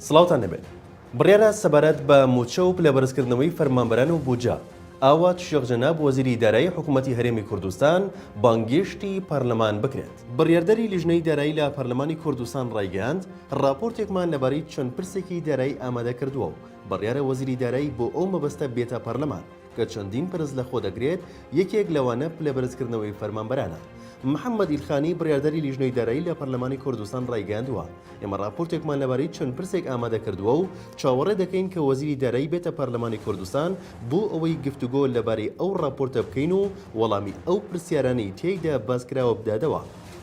سڵاوتان لێبێت. بڕیارە سەبارەت بە مووچە و پلەبەرزکردنەوەی فەرمانبەران و بودجە، ئاوات شێخ جەناب وەزیری دارایی حکوومەتی هەرێمی کوردستان بانگێشتی پەرلەمان بکرێت. بڕیاردەری لیژنەی دارایی لە پەرلەمانی کوردستان ڕایگەیاند، ڕاپۆرتێکمان لەبارەی چەند پرسێکی دارایی ئامادە کردووە و بڕیارە وەزیری دارایی بۆ ئەو مەبەستە بێتە پەرلەمان. کە چەندین پرس لەخۆدەگرێت، یەکێک لەوانە پلەبەرزکردنەوەی فەرمانبەرانە. محەممەد ئیلخانی، بڕیاردەری لیژنەی دارایی لە پەرلەمانی کوردستان ڕایگەیاندووە، ئێمە ڕاپۆرتێکمان لەبارەی چەند پرسێک ئامادە کردووە و چاوەڕێ دەکەین کە وەزیری دارایی بێتە پەرلەمانی کوردستان بۆ ئەوەی گفتوگۆ لەبارەی ئەو ڕاپۆرتە بکەین و وەڵامی ئەو پرسیارانەی تیایدا باسکراوە بداتەوە.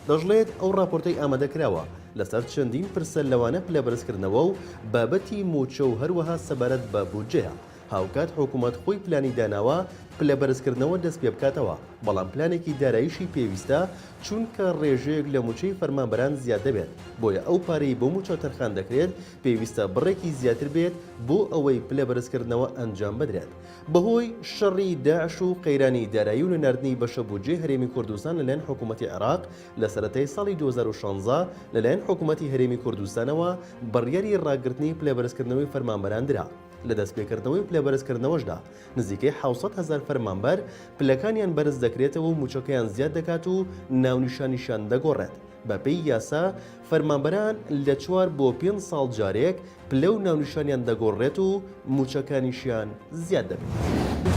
دەشڵێت، ئەو ڕاپۆرتەی ئامادە کراوە لەسەر چەندین پرسە لەوانە پلەبەرزکردنەوە و بابەتی مووچە و هەروەها سەبارەت بە بودجەیە. هاوکات حکومەت خۆی پلانی داناوە پلە بەرزکردنەوە دەستپێبکاتەوە، بەڵام پلانێکی داراییشی پێویستە، چونکە ڕێژەیەک لە موچەی فەرمانبەران زیاد دەبێت، بۆیە ئەو پارەی بۆ موچە تەرخان دەکرێت پێویستە بڕێکی زیاتر بێت بۆ ئەوەی پلە بەرزکردنەوە ئەنجام بدرێت. بەهۆی شەڕی داعش و قەیرانی دارایی و نەناردنی بەشە بودجەی هەرێمی کوردستان لەلایەن حکومەتی عێراق لە سەرەتای ساڵی 2016 لەلایەن حکومەتی هەرێمی کوردستانەوە بڕیاری ڕاگرتنی پلە بەرزکردنەوەی فەرمانبەران درا. لە دەستپێکردنەوەی پلەبەرزکردنەوەشدا نزیکەی 700 هەزار فەرمانبەر پلەکانیان بەرز دەکرێتەوە و مووچەکەیان زیاد دەکات و ناونیشانیشیان دەگۆڕێت. بەپێی یاسا فەرمانبەران لە چوار بۆ پێنج ساڵ جارێک پلە و ناونیشانیان دەگۆڕرێت و مووچەکانیشیان زیاد دەبێت.